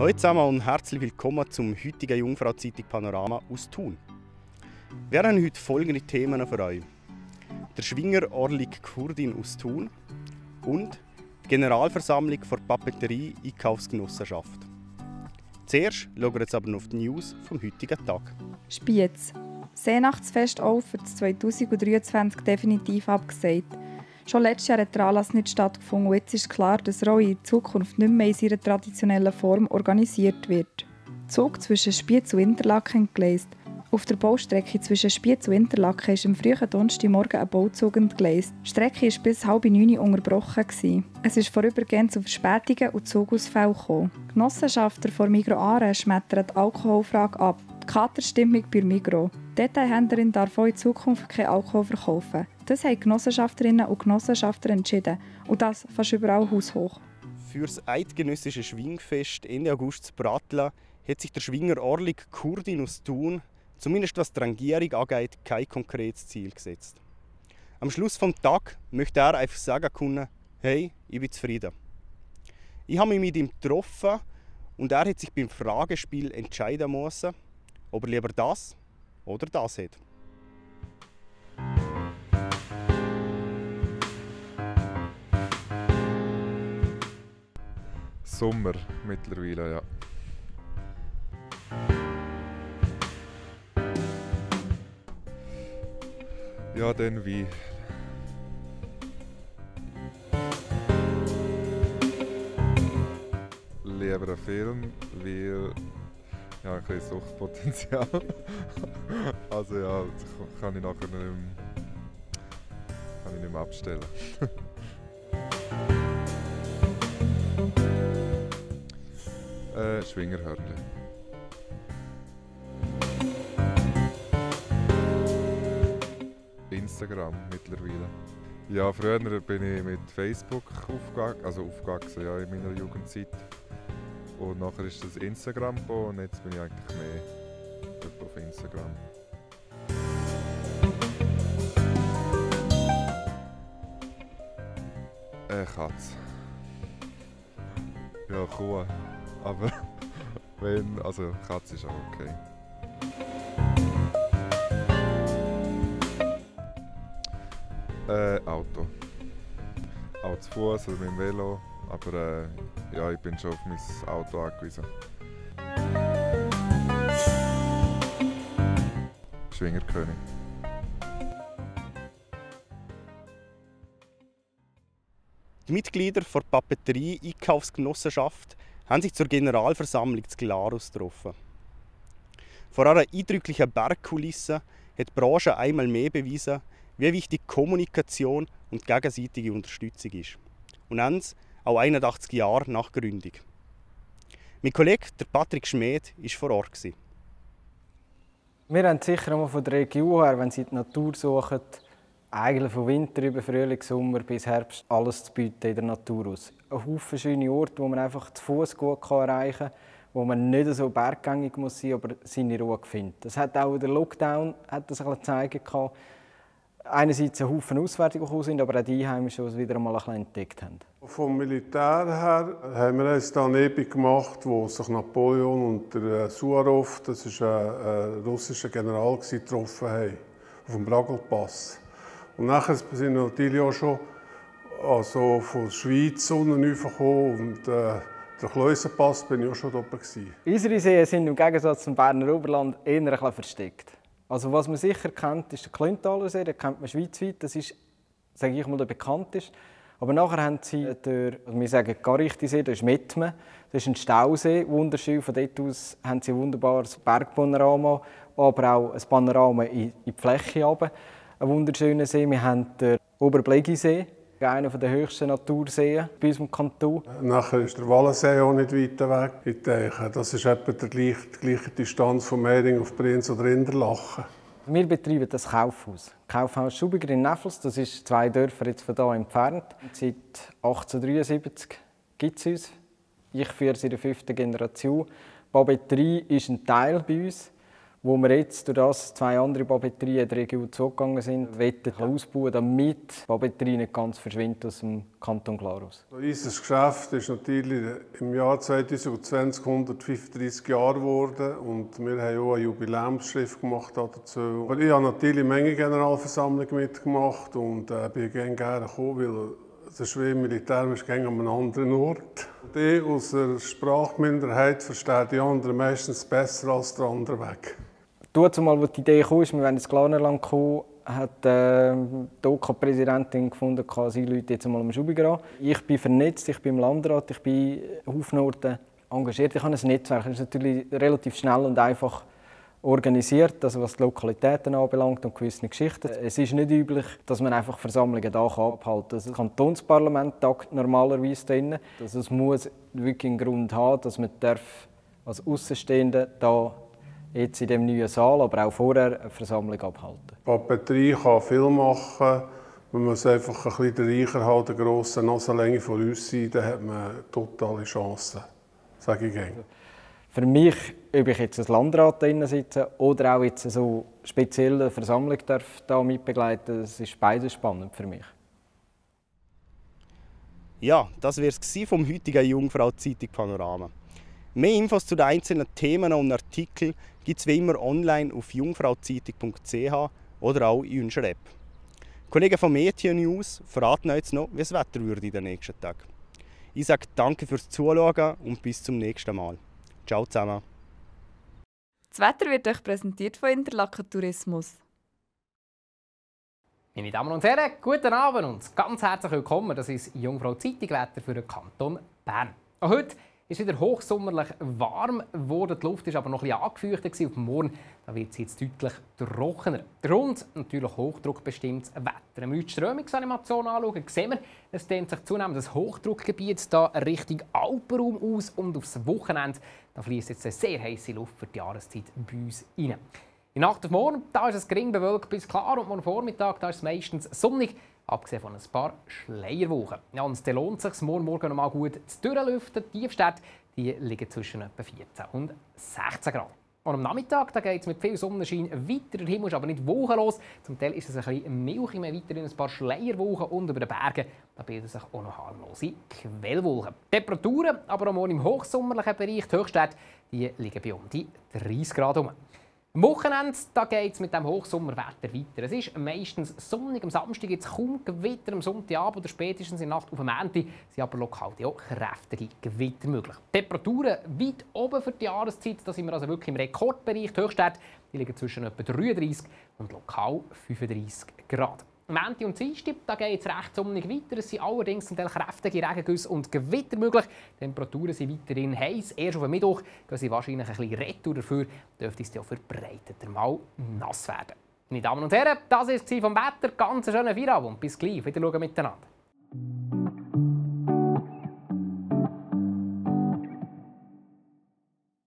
Hallo zusammen und herzlich willkommen zum heutigen Jungfrau-Zeitung Panorama aus Thun. Wir haben heute folgende Themen für euch. Der Schwinger Orlik Kurdin aus Thun und die Generalversammlung der Papeterie-Einkaufsgenossenschaft. Zuerst schauen wir jetzt aber noch auf die News vom heutigen Tag. Spiez. Seenachtsfest auch für das 2023 definitiv abgesagt. Schon letztes Jahr hat der Anlass nicht stattgefunden und jetzt ist klar, dass er auch in Zukunft nicht mehr in seiner traditionellen Form organisiert wird. Der Zug zwischen Spiez und Interlaken entgleist. Auf der Baustrecke zwischen Spiez und Interlaken ist am frühen Donnerstagmorgen ein Bauzug entgleist. Die Strecke war bis 8:30 unterbrochen. Es ist vorübergehend zu Verspätungen und Zugausfällen gekommen. Genossenschafter von Migros Aare schmettern die Alkoholfrage ab. Die Katerstimmung bei Migros. Die Detailhändlerin darf auch in Zukunft keinen Alkohol verkaufen. Das haben Genossenschafterinnen und Genossenschafter entschieden. Und das fast überall haushoch. Für das eidgenössische Schwingfest Ende August zu Pratteln hat sich der Schwinger Orlik Kurdin aus Thun, zumindest was die Rangierung angeht, kein konkretes Ziel gesetzt. Am Schluss des Tages möchte er einfach sagen können, hey, ich bin zufrieden. Ich habe mich mit ihm getroffen und er hat sich beim Fragespiel entscheiden müssen, ob er lieber das oder das hat. Sommer mittlerweile, ja. Ja, dann wie. Lieber ein Film, weil ja, ein bisschen Suchtpotenzial. Also ja, das kann ich nachher nicht mehr abstellen. Schwingerhörnli. Instagram mittlerweile. Ja, früher bin ich mit Facebook aufgewachsen, ja, in meiner Jugendzeit. Und nachher ist das Instagram gekommen und jetzt bin ich eigentlich mehr auf Instagram. Katze. Ja, Kuh. Aber also Katze ist auch okay. Auto. Auch zu Fuß oder mit dem Velo. Aber ja, ich bin schon auf mein Auto angewiesen. Schwingerkönig. Die Mitglieder der Papeterie-Einkaufsgenossenschaft haben sich zur Generalversammlung zu Glarus getroffen. Vor einer eindrücklichen Bergkulisse hat die Branche einmal mehr bewiesen, wie wichtig Kommunikation und gegenseitige Unterstützung ist. Und eins auch 81 Jahre nach Gründung. Mein Kollege der Patrick Schmed war vor Ort. Wir haben sicher einmal von der Region her, wenn sie die Natur suchen, eigentlich von Winter über Frühling, Sommer bis Herbst alles zu bieten in der Natur aus. Ein Haufen schöne Orte, wo man einfach zu Fuß gut erreichen kann, wo man nicht so berggängig muss sein, aber seine Ruhe findet. Das hat auch der Lockdown hat das gezeigt. Einerseits ein Haufen Auswärtige gekommen sind, aber auch die Einheimischen, die es wieder einmal ein bisschen entdeckt haben. Vom Militär her haben wir uns da nebig gemacht, wo sich Napoleon und der Suwarow, das ist ein russischer General, getroffen haben, auf dem Bragelpass. Und nachher sind wir natürlich auch schon von der Schweiz unten gekommen und der Kleusenpass bin ich auch schon da oben. Unsere Seen sind im Gegensatz zum Berner Oberland eher ein bisschen versteckt. Also was man sicher kennt, ist der Klintalersee, den kennt man schweizweit, das ist, sage ich mal, der bekannteste. Aber nachher haben sie wir sagen Garichtisee, das ist Mettmen, das ist ein Stausee, wunderschön. Von dort aus haben sie ein wunderbares Bergpanorama, aber auch ein Panorama in die Fläche runter. Ein wunderschöner See. Wir haben den Oberblegisee, einer der höchsten Naturseen bei unserem Kanton. Nachher ist der Wallensee auch nicht weit weg. Ich denke, das ist etwa die gleiche Distanz von Mehring auf Brienz oder Interlaken. Wir betreiben das Kaufhaus. Kaufhaus Schubiger in Neffels, das ist 2 Dörfer jetzt von hier entfernt. Seit 1873 gibt es uns. Ich führe es in der 5. Generation. Die Papeterie ist ein Teil bei uns, wo wir jetzt, durch das 2 andere Papeterien in der Region zugegangen sind, wollen ausbauen, damit Papeterie nicht ganz verschwindet aus dem Kanton Glarus. Unser Geschäft ist natürlich im Jahr 2020 135 Jahre geworden und wir haben auch eine Jubiläumsschrift gemacht dazu. Aber ich habe natürlich eine Menge Generalversammlung mitgemacht und bin gerne gekommen, weil das Schweizer Militär ist an einem anderen Ort. Die aus der Sprachminderheit verstehen die anderen meistens besser als der andere weg. Zumal, als die Idee kam, wir wollen ins Glarnerland kommen, hat die OK-Präsidentin gefunden, sie Leute jetzt mal am Schubiger an. Ich bin vernetzt, ich bin im Landrat, ich bin Haufen engagiert. Ich habe ein Netzwerk, das ist natürlich relativ schnell und einfach organisiert, also was die Lokalitäten anbelangt und gewisse Geschichten. Es ist nicht üblich, dass man einfach Versammlungen hier abhalten kann. Das Kantonsparlament tagt normalerweise drin. Also es muss wirklich einen Grund haben, dass man als Außenstehende da jetzt in dem neuen Saal, aber auch vorher eine Versammlung abhalten. Die Papeterie kann viel machen. Man muss einfach ein bisschen reicher haben, eine grosse Nasenlänge von uns sein, dann hat man totale Chancen, sage ich gerne. Für mich, ob ich jetzt als Landrat drin sitze oder auch jetzt so spezielle Versammlung darf da mitbegleiten, das ist beides spannend für mich. Ja, das wäre es vom heutigen Jungfrau-Zeitung Panorama. Mehr Infos zu den einzelnen Themen und Artikeln gibt es wie immer online auf jungfrauzeitung.ch oder auch in unserer App. Kollegen von Media News verraten euch jetzt noch, wie das Wetter wird in den nächsten Tagen. Ich sage danke fürs Zuschauen und bis zum nächsten Mal. Ciao zusammen. Das Wetter wird euch präsentiert von Interlaken Tourismus. Meine Damen und Herren, guten Abend und ganz herzlich willkommen. Das ist Jungfrau Zeitung Wetter für den Kanton Bern. Auch heute ist wieder hochsommerlich warm geworden. Die Luft war aber noch ein bisschen angefeuchtet. Auf morgen wird es jetzt deutlich trockener. Der Grund natürlich hochdruckbestimmtes Wetter. Wenn wir uns die Strömungsanimation anschauen, sehen wir, es dehnt sich zunehmend das Hochdruckgebiet da Richtung Alpenraum aus und aufs Wochenende fließt jetzt eine sehr heiße Luft für die Jahreszeit bei uns rein. In Nacht auf morgen da ist es gering bewölkt bis klar und morgen Vormittag da ist es meistens sonnig. Abgesehen von ein paar Schleierwochen. Ja, und es lohnt sich, morgen noch mal gut zu durchlüften. Die Tiefstwerte liegen zwischen etwa 14 und 16 Grad. Und am Nachmittag geht es mit viel Sonnenschein weiter. Der Himmel ist aber nicht wolkenlos. Zum Teil ist es ein bisschen milchig, weiterhin ein paar Schleierwochen und über den Bergen da bilden sich auch noch harmlose Quellwolken. Die Temperaturen aber auch morgen im hochsommerlichen Bereich, die Höchstwerte, liegen bei um die 30 Grad herum. Am Wochenende geht es mit dem Hochsommerwetter weiter. Es ist meistens sonnig. Am Samstag gibt es kaum Gewitter, am Sonntagabend oder spätestens in der Nacht auf dem Montag sind aber lokal auch kräftige Gewitter möglich. Temperaturen weit oben für die Jahreszeit. Da sind wir also wirklich im Rekordbereich. Die Höchstwerte liegen zwischen etwa 33 und lokal 35 Grad. Am Montag und Dienstag geht es recht sonnig weiter. Es sind allerdings zum Teil kräftige Regengüsse und Gewitter möglich. Die Temperaturen sind weiterhin heiß. Erst auf den Mittwoch gehen sie wahrscheinlich ein bisschen retour. Dafür dürfte es auch verbreiteter mal nass werden. Meine Damen und Herren, das war es vom Wetter. Ganz schönen Feierabend. Bis gleich. Wieder schauen miteinander.